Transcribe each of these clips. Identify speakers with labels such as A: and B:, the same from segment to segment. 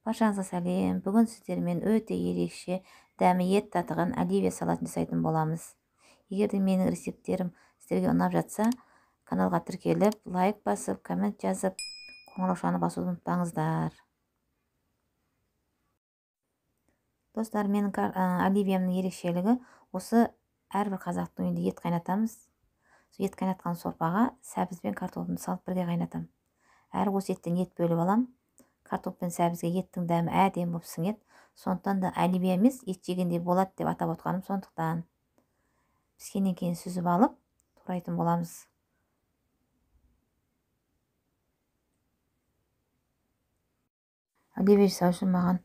A: Баршаңызға сәлем. Бүгін сіздермен өте ерекше дәмі ет татыған оливье салатын жасайтын боламыз. Егер де менің рецепттерім сіздерге ұнап жатса, каналға тіркеліп, лайк басып, коммент жазып, қоңыраушаны басуды ұмытпаңыздар. Достар, менің оливьемнің ерекшелігі осы: әрбір қазақтың үйінде ет қайнатамыз. Сол ет қайнатқан сорпаға сәбіз бен картопты салып бірге қайнатамын. Әрі осы еттен ет бөліп алам. Картоп пен сәбізге еттің дәмі әдемі болып сіңеді. Сондықтан да оливье емес, ет жегендей болады деп атап отқаным сондықтан. Піскеннен кейін сүзіп алып, турайтын боламыз. Оливье жасау үшін маған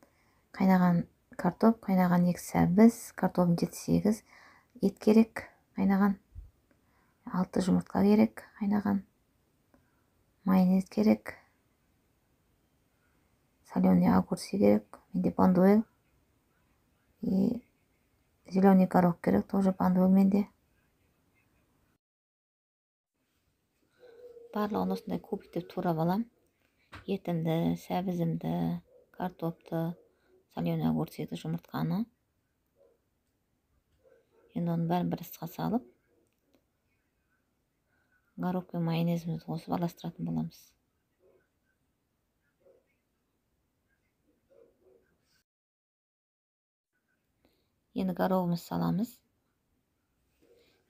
A: қайнаған картоп, қайнаған 2 сәбіз, картопым 7-8, ет керек қайнаған, 6 жұмыртқа керек қайнаған, майонез керек, соленый огурцы керек, менде бандуэль и зеленый горох керек, тоже бандуэль менде. Барлығын осындай кубиктеп турап алам. Етімді, сәбізімді, картопты, соленый огурцыды, жұмыртқаны. Енді оның бәрін бір ыдысқа салып, горох пен майонезімізді қосып араластыратын боламыз. Енді горохымызды саламыз.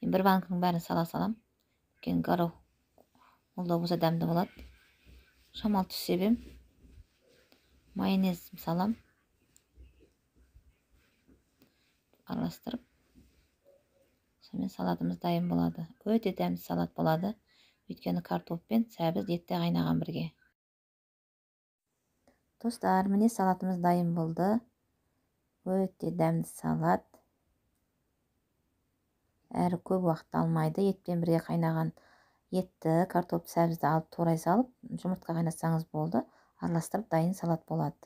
A: Мен бір банкінің бәрін сала салам. Өйткені горох ол да болса дәмді болады. Шамалы тұз себем. Майонез салам. Араластырып, сонымен салатымыз дайын болады. Өте дәмді салат болады. Өйткені картоп пен сәбіз етте қайнаған бірге. Достар, міне салатымыз дайын болды. Өте дәмді салат. Әрі көп уақыт алмайды. Етпен бірге қайнаған етті, картоп, сәбізді алып турай салып, жұмыртқа қайнатсаңыз болды. Араластырып дайын салат болады.